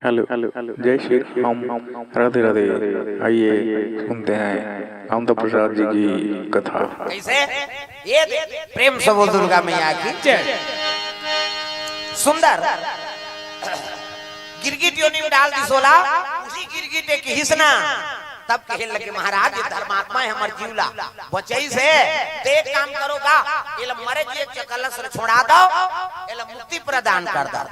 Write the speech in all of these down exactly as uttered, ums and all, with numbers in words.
Hello, जय श्री राम, राधे राधे। आइए, सुनते हैं कामता प्रसाद जी की कथा। कैसे? ये दे, प्रेम से बोल दुर्गा मैया की जय। सुंदर गिरगिट योनि में डाल दिस ओला, उही गिरगिट एक हिसना। तब कहे लगे, महाराज, ये धर्मात्मा हे, हमर जीव ला बचइस हे, तो एक काम करो गा, एला मरे जिए चकलस छोड़ा दो, एला मुक्ति प्रदान कर दो।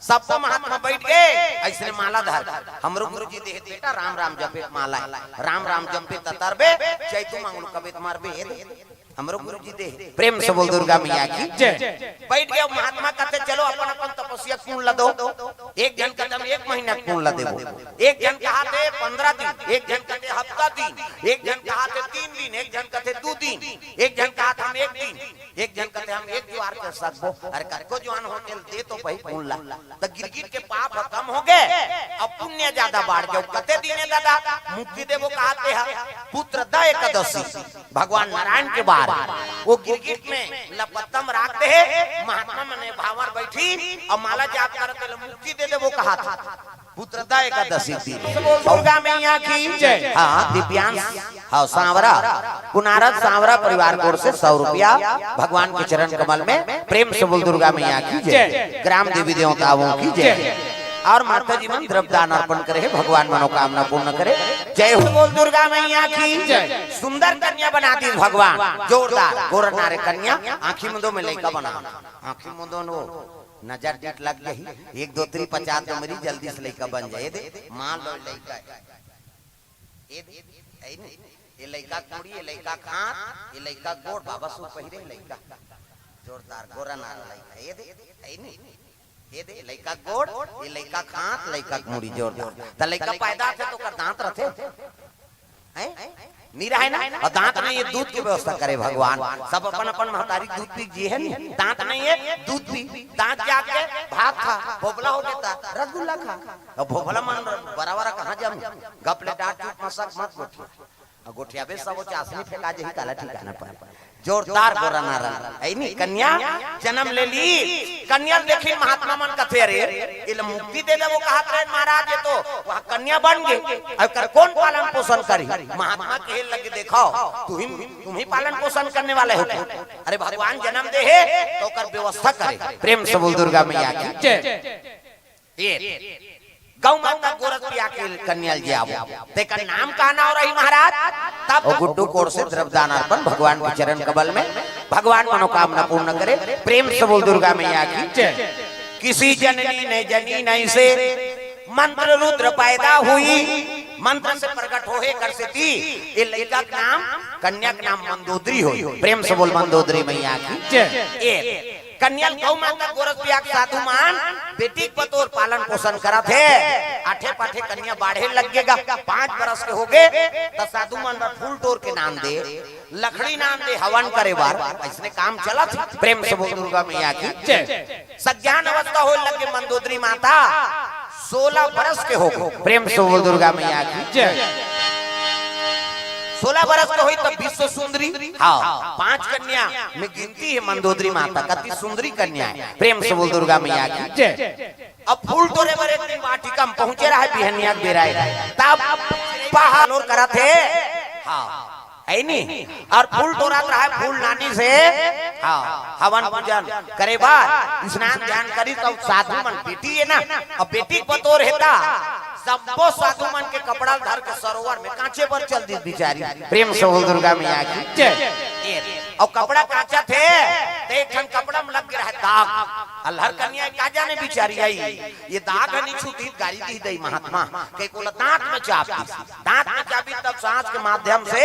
सबको महात्मा बैठ गए, अइसने माला धर। हमरो गुरुजी देहे बेटा, राम राम जपे के माला हे, राम राम जपे त तरबे, चैतू मंगलू कबे त मरबे, ये दे। हमरो गुरुजी देहे। प्रेम से बोल दुर्गा मैया की जय। बैठ गए महात्मा, कहते, चलो अपन अपन तपस्या के पुण्य ला दो। एक झन कहते, हम एक महीना के पुण्य ला देबो, एक झन कहते पंद्रह दिन, एक झन कहते हफ्ता दिन, एक झन कहते तीन दिन, एक झन कहते दू दिन, एक झन कहते हम एक दिन, एक झन कहते हम एक जुआर कर सकबो। अरे कतको जुआर हो, चल दे तो भाई पुण्य ला। त गिरगिट के पाप ह कम हो गए, अब पुण्य ज्यादा बाढ़ गए। कते दिन हे दादा मुक्ति देबो कहते ह? पुत्रदा एकादशी, भगवान नारायण के बार। वो गिरगिट में लपत्तम राख दे हे, महात्मा मन ए भांवर बैठी अउ माला जाप करत हे, मुक्ति दे देबो कहत हे। पुत्रदा एकादशी दिन। बोल दुर्गा मैया की जय। हाँ, दिव्यांश, हाँ, सांवरा, कुनारद सांवरा परिवार की ओर से सौ रुपया भगवान के चरण कमल में। प्रेम से बोल दुर्गा मैया की जय। जय। ग्राम देवी देवताओं की जय। जय। और माता जी मन द्रव्य दान अर्पण करे हे, भगवान मनोकामना पूर्ण करे। जय हो। बोल दुर्गा मैया की जय। सुंदर कन्या बना दिस भगवान, जोरदार गोरा नार कन्या, आंखी मुंदो में लइका बना, आंखी मुंदो नो नजर डीठ लग गई, एक दो त्री पचास दो मेरी जल्दी से लइका बन जाए दे, मां लो लइका। ए दे, ए नहीं, ए लइका के मुड़ी, ए लइका के हाथ, ए लइका के गोड़, बाबा सूट पहिरे लइका, जोरदार गोरा नार लइका, ए दे, ए नहीं, ए दे, लइका के गोड़, ए लइका के हाथ, लइका के मुड़ी, जोरदार। त लइका पैदा होथे त ओकर दांत रथे? हैं? नहीं रहे ना? अउ दांत नहीं हे, दूध के व्यवस्था करे भगवान। सब अपन अपन महतारी के दूध पी के जिए हे नहीं, दांत नहीं हे, दूध पी, दांत जाग के भात खा, भोभला हो जाता, रसगुल्ला खा। अब भोभला मन बराबर कहाँ जम? गप ले डांट चुप मसक मत गोठिया। अब गोठियाबे सब चासनी फेंका जही, काला ठिकाना पर। जोरदार गोरा नारा। ऐनी कन्या जन्म ले ली। कन्या ल देखिन महात्मा मन कथे, "अरे, एला मुक्ति दे देबो कहत रहे महाराज, ये तो वहाँ कन्या बन गे। अब कर कौन पालन पोषण करी?" महात्मा कहे लगे, "देखो, तुम ही, तुम ही पालन पोषण करने वाले हो।" अरे भगवान जन्म दे हे तो ओकर व्यवस्था करे। प्रेम से बोल दुर्गा मैया की जय। ये गौ माता गोरस पिया के कन्या ल जियाबो। तेकर नाम का नाम रही महाराज? तब ओ गुड्डू कोर से द्रव्यदान अर्पण भगवान के चरण कमल में, भगवान मनोकामना पूर्ण करे। प्रेम से बोल दुर्गा मैया की जय। किसी जननी ने जनी नहीं से मंत्र रुद्र पैदा हुई, मंत्र से प्रकट होहे कर से थी। ये लइका के नाम, कन्या के नाम मंदोदरी होई। प्रेम से बोल मंदोदरी मैया की जय। ये कन्या ल गौ माता गोरस पिया के साधु मन बेटी के पतोर पालन पोषण करत हे। आठे पाठे कन्या बाढ़े लग गेगा, पाँच बरस के हो गे, त साधु मन बर फूल टोर के नाम दे, लकड़ी नाम दे हवन करे बर, अइसने काम चलत हे। प्रेम से बोल दुर्गा मैया की जय। सज्ञान अवस्था होए लगे मंदोदरी माता, सोलह बरस के हो गे। प्रेम से बोल दुर्गा मैया की जय। सोलह बरस के होई तब विश्व सुंदरी, हाँ, पांच कन्या में गिनती हे मंदोदरी माता, कति सुंदरी कन्या हे। प्रेम से बोल दुर्गा मैया की जय। अब फूल टोरे बर एक दिन वाटिका में पहुंचे रहे, बिहनिया के बेरा हे, तब पहालोर करत हे, हाँ, ऐनी, अउ फूल टोरत रहे, फूल लानिस हे, हाँ, हवन पूजन करे बर, स्नान ध्यान करिस, तब साधु मन बेटी हे ना, अब बेटी के पतोर हे ता, सब्बो साधु मन के कपड़ा ल धर के सरोवर में कांचे बर चल दिस बिचारी। प्रेम से बोल दुर्गा मैया की जय। ये, अउ कपड़ा कांचत हे, त एक ठन कपड़ा में लग गे रहे दाग। अलहर कन्या का जाने बिचारी आई, ये दाग ह नहीं छूटी, गारी दिस दई महात्मा, कहिके ओला दांत में चाप दिस। दांत में चाबी तब सांस के माध्यम से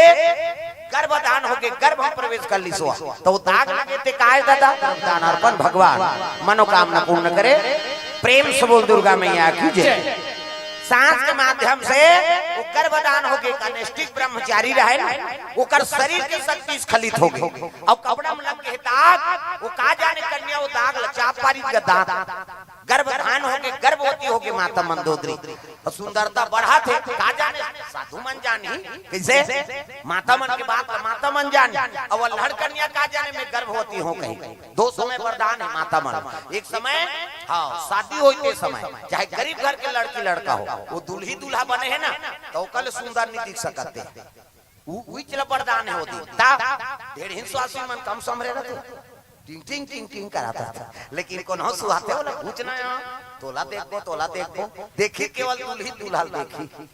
गर्भदान हो गे, गर्भ में प्रवेश कर लिस। तो वो दाग लगे ते काय दादा? दान अर्पण भगवान मनोकामना पूर्ण करे। प्रेम से बोल दुर्गा मैया की जय। सांस के माध्यम से वो गर्भदान हो गे, कनिष्ठिक ब्रह्मचारी रहे ना, ओकर शरीर के शक्ति स्खलित हो गे। अब कपड़ा में लग गे दाग, वो का जाने कन्या वो दाग ल चाप पारी के दांत गर्भधान होके गर्भवती होके माता मंदोदरी, अउ सुंदरता बढ़ाथे। का जाने, साधु मन जानही कइसे, माता मन के बात ला माता मन जानही। अउ लड़कनिया का जाने मैं गर्भवती हों कहीं। दो समय वरदान हे माता मन। एक समय, हाँ, शादी होय ते समय, चाहे गरीब घर के लड़की लड़का हो, वो दुल्ही दूल्हा बने हे ना, त ओकर ले सुंदर नइ दिख सकत हे। उ, उइच ल वरदान हे वो दिन। ता, ढेड़हिन सुवासिन मन कम समरे रहिथे। टिंग, टिंग, टिंग, टिंग करत रहिथे। लेकिन कोनो सुहाथे वाला कुछ ना हे। तोला देखबो, तोला देखबो। देखही केवल दुल्ही दूल्हा ल देखही।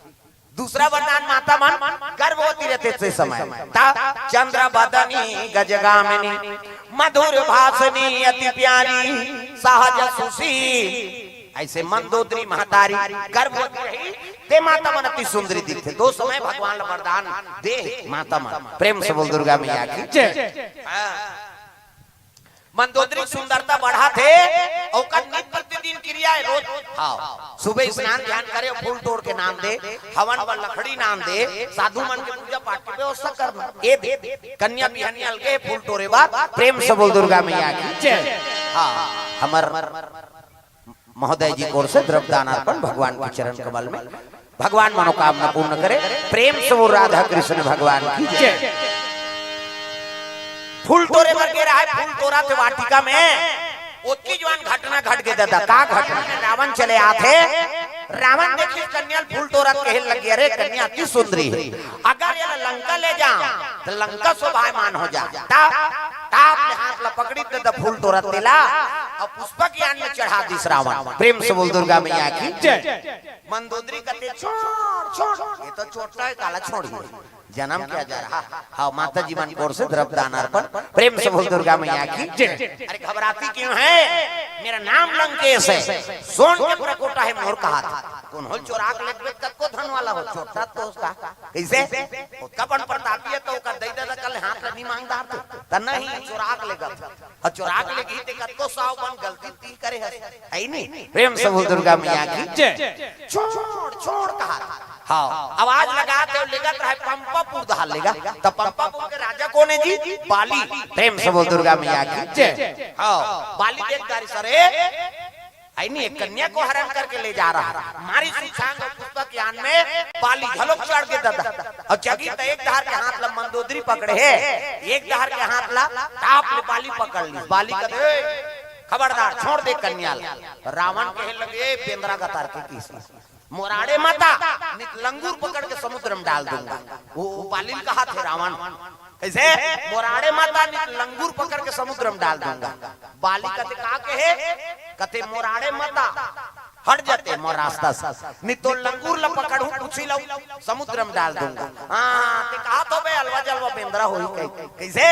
दूसरा वरदान माता मन गर्भवती रहिथे से समय। ता, चंद्र बदनी गजगामिनी, मधुर भाषिणी अति प्यारी, सहज सुशील। अइसे मंदोदरी महतारी गर्भवती रही, ते माता मन अति सुंदरी दिखथे। दो समय भगवान ल वरदान दे हे माता मन। प्रेम से बोल दुर्गा मैया की जय। हाँ। मंदोदरी सुंदरता बढ़ाथे, ओकर नित प्रतिदिन क्रिया हे रोज। हाँ, सुबह स्नान ध्यान करे, फूल टोर के नांद दे, हवन बर लकड़ी नांद दे, साधु मन के पूजा पाठ के व्यवस्था करना। ए दे, कन्या बिहनिया अलगे फूल टोरे बर। प्रेम से बोल दुर्गा मैया की जय। हाँ, हमर महोदय जी कोर से द्रव्य दान अर्पण भगवान के चरण कमल में, भगवान मनोकामना पूर्ण करे। प्रेम से बोल राधा कृष्ण भगवान की जय। फूल टोरे बर गे रहय, फूल टोरत हे वाटिका में, ओतकी जुवार घटना घट गे ददा। का घटना? रावण चले आथे, रावण देखिस कन्या ल फूल टोरत, कहे लगे, "अरे कन्या अति सुंदरी हे, अगर एला लंका ले जांव त लंका शोभायमान हो जाय।" ता, ताप ले हाथ ला पकड़ी ददा फूल टोरत तेला, अउ पुष्पक यान में चढ़ा दिस रावण। प्रेम से बोल दुर्गा मैया की जय। मंदोदरी कथे, "छोड़, छोड़, ये तो छोटा हे, काला छोड़ही।" जनम के अजर हा। हाँ, माता जी मन कोर से द्रव्य दान अर्पण। प्रेम से बोल दुर्गा मैया की जय। अरे घबराती क्यों है? मेरा नाम लंकेश है, सोन के परकोटा हे मोर कहात। कोनो ल चोरा के लेगबे त कतको धन वाला हो, छोटा तो उसका। कइसे? ओतका बड़ प्रतापी हे त ओकर दई ददा कल हाथ ल नइ मांग डारते। त नहीं, चोरा के लेगत। अउ चोरा के लेगही ते कतको साव बन गलती ती करे हस। हे नी? प्रेम से बोल दुर्गा मैया की जय। छोड़, छोड़ कहा। हाँ, आवाज लगात हे, लेगत रहय पंपापुर डहर लेगा। त पंपापुर के राजा कोन हे जी? बाली। प्रेम से बोल दुर्गा मैया की जय। हाँ, बाली देख डारिस, अरे, हे नी, एक कन्या को हरण करके ले जा रहा है। मारिस उछांग अउ पुष्पक यान में बाली घलोक चढ़ गे ददा। अउ चघिस त एक डहर के हाथ ला मंदोदरी पकड़े हे, एक डहर के हाथ ला ताप ले बाली पकड़ लिस। बाली कथे, "ए, खबरदार, छोड़ दे कन्या ला।" रावण कहे लगे, "ए बेंदरा गतर के किस, मोर आड़े मत आ, नित लंगूर पकड़ के समुद्र में डाल दूंगा।" वो, वो बाली ल कहाथे रावण, कइसे? "मोर आड़े मत आ, नित लंगूर पकड़ के समुद्र में डाल दूंगा।" बाली कथे, "का कहे?" कथे, "मोर आड़े मत आ, हट जा ते मोर रास्ता से, नित तोर लंगूर ल पकड़हूं, पूछी लहूं, समुद्र में डाल दूंगा।" हाँ, ते कहाथस बे, अलवा जलवा बेंदरा होही कहि। कइसे?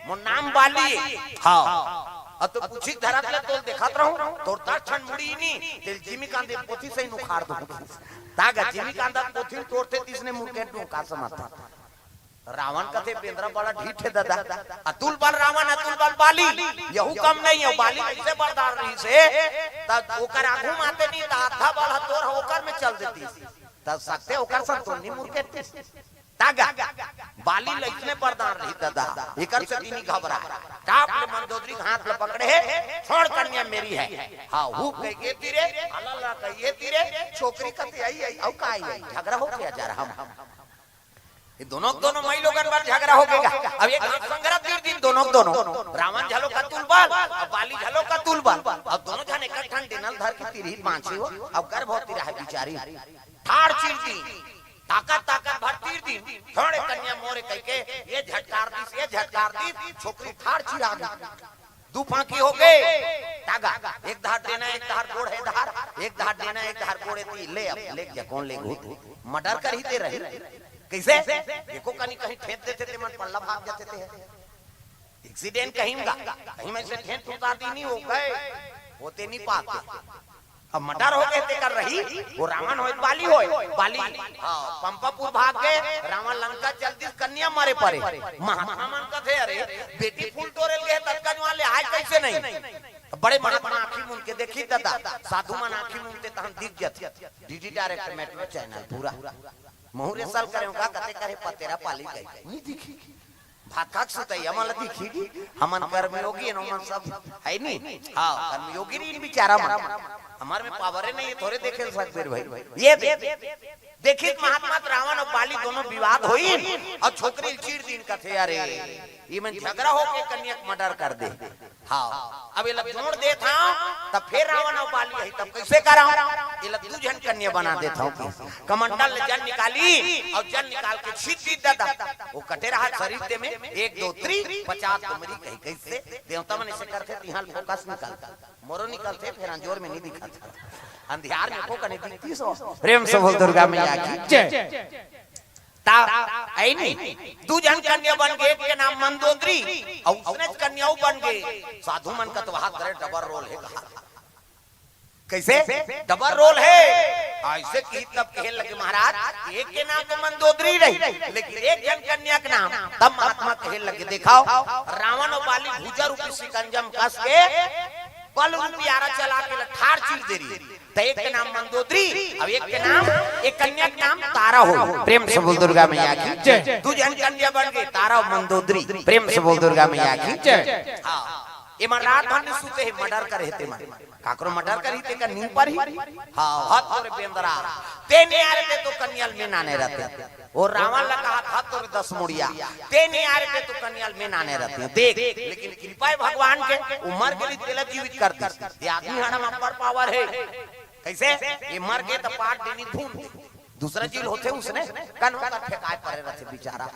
"मोर नाम बाली।" हाँ। अउ तो पूछी धरत ले तोल देखत रहूं, तोर दस ठन मुड़ी नी, तेल जिमी कांदे पोथी सही उखाड़ दूं। ता गा जिमी कांदा पोथी ल तोरथे तिसने मुड़ के डोका समझता। रावण कथे, "बेंदरा बड़ा ढीठ हे ददा।" अतुल बल रावण, अतुल बल बाली, यहू कम नहीं हे। बाली कइसे बरदार रहिस हे, त ओकर आगू म आते नहीं, त आधा बल ह तोर ह ओकर में चल देतिस, त सकते ओकर संतुल नहीं मुरकेतिस। ता गा, बाली ल अइसने बरदार रहिस ददा, एकर सेती नहीं घबरा। टाप ले मंदोदरी के हाथ ल पकड़े हे, "छोड़ कन्या मेरी है।" हाँ, हूँ कहि के तीरे, अला ला कहि के तीरे, छोकरी कथे, "आई, आई, अउ का आई, आई, झगड़ा हो गया जरा हम।" ये दोनों के दोनों माई लोगन बर झगड़ा हो गे गा। अब एक हाथ संघरा तीर दिन दोनों के दोनों। रावण घलो कतुल बल, अब बाली घलो कतुल बल। अब दोनों झन एक ठन डेना ल धर के तीरही बांचे हो। अब गर्भवती रहे बिचारी। ठाड़ चीर दिन। ताकत ताकत भर तीर दिन। छोड़ ए कन्या मोरे कहिके ये झटकार दिस, ये झटकार दिस। छोकरी ठाड़ चीरा दी। दू फांकी हो गे। तागा, एक धार डेना, एक धार गोड़ हे धार, एक धार डेना, एक धार गोड़ हे ती, ले अब, ले जा, कोन लेगहू? मर्डर करही ते रही। कइसे? एको कनी कहीं ठेंस देथे ते मन पल्ला भाग जाथे ते। एक्सीडेंट कहीं गा, कहीं में से ठेंस उतार दी नहीं हो गे, होते नहीं पाते। अब मर्डर हो गे तेकर रही, वो रावण होय, बाली होय, बाली। हाँ, पंपापुर भाग गे, रावण लंका चल दिस, कन्या मरे परे। महात्मा मन कथे, "अरे, बेटी फूल टोरे ल गे, ततका जुवार ले आय कइसे नहीं?" अब बड़े महात्मा आँखी मूंद के देखी ददा, साधु मन आँखी मूंदथे तहन दिख जाथे। डीडी डायरेक्ट मेट्रो चैनल पूरा। महूँ रिहर्सल करे हूँ का, कथे करे पतेरा पाली गई। नहीं दिखी। खात खात सुतई, हमन ला दिखी नी, हमन कर्मयोगी हन, हमन सब है नी। हाँ, कर्मयोगी रहिन बिचारा मन। हमर में पावरे नहीं है, थोरे देखे ल सकबे रे भाई। ये दे, देखिस महात्मा त रावण अउ बाली दोनों विवाद होइन अउ छोकरी ल चीर दिन कथे, "अरे, ये मन झगड़ा होके कन्या के मर्डर कर दे।" हाँ, अब एला जोड़ देत हंव, तब फेर रावण अउ बाली आही, तब कइसे करंव? एला दू झन कन्या बना देत हंव कि कमंडल ले जल निकाली अउ जल निकाल के छींट दीस दादा। वो कटे रहा शरीर ते में, एक दो त्री, पचास डुमरी कही, कइसे? देवता मन अइसे करथे, तिहां ल फोकस निकलथे, मोरो निकलथे, फेर अंजोर में नहीं दिखत। अंधियार में को कने दिखतीस हो। प्रेम से बोल दुर्गा मैया की जय। ता, ऐ नी, दू झन कन्या बन गे, एक के नाम मंदोदरी, अउ उसने कन्या अउ बन गे। साधु मन कथे, "वाह, तेरे डबल रोल हे," कहा। कइसे? डबल रोल हे। अइसे कही तब कहे लगे महाराज, एक के नाम तो मंदोदरी रही, लेकिन एक झन कन्या के नाम, तब महात्मा कहे लगे, "देखाव, रावण अउ बाली भुजा रूपी सिकंजम कस के बल रूपी आरा चला के ल ठार चीर दे रही।" त एक के नाम मंदोदरी, अउ एक के नाम, एक कन्या के नाम तारा हो। प्रेम से बोल दुर्गा मैया की जय। दू झन कन्या बन गे, तारा अउ मंदोदरी। प्रेम से बोल दुर्गा मैया की जय। हाँ, एमन रात भर नहीं सुते हे, मर्डर करे हे तेमन। काकरो मर्डर करही तेकर नींद परही। हाँ, हद तोरे बेंदरा, ते नहीं आ रहे ते तो कन्या ल में नाने रहते। वो रावण ला कहा था तोरे दस मुड़िया, ते नहीं आ रहे ते तो कन्या ल में नाने रहते। देख, लेकिन कृपा हे भगवान के, वो मर गे तेला जीवित कर दिस। ये आदमी हाड़ा में अब्बड़ पावर हे। कइसे? ये मर गे त पाट देनी भून दे। दूसरा चीज होथे उसने, कन ओकर फेंकाय परे रहथे बिचारा।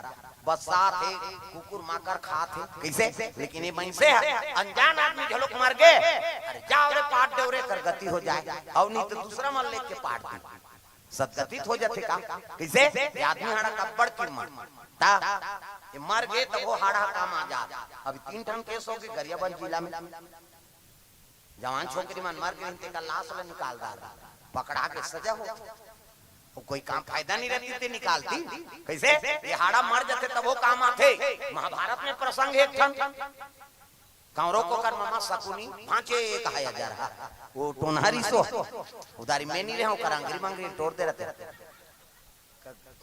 बस्साथे, कुकुर माकर खाथे, कइसे? लेकिन ये मइनसे ह, अनजान आदमी घलोक मर गे, अरे जाव रे पाट देव रे, कर गति हो जाय, अउ नहीं त दूसरा मन लेके पाट दे। सदगति त हो जाथे का? कइसे? ये आदमी हाड़ा कब्बड़ कीमत। ता, ये मर गे त वो हाड़ा काम आ जात। अभी तीन ठन केस हो गे गरियाबंद जिला में। जवान छोकरी मन मर गे रहिन, तेकर लाश ल निकाल डार, पकड़ा के सजा हो। वो कोई काम फायदा नहीं रहती ते निकालती। कइसे? ये हाड़ा मर जाथे तब वो काम आथे। महाभारत में प्रसंग हे एक ठन, कौरव कोकर ममा शकुनी, भांचे कहाया जा रहा। वो टोनहारी सो, उधारी में नहीं रहे, ओकर अंगरी मंगरी टोर दे रहते।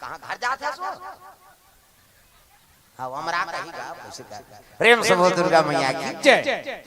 कहाँ घर जात हे सो? हाँ, वो हमरा कही गा, वैसे का। प्रेम से बोल दुर्गा मैया की जय।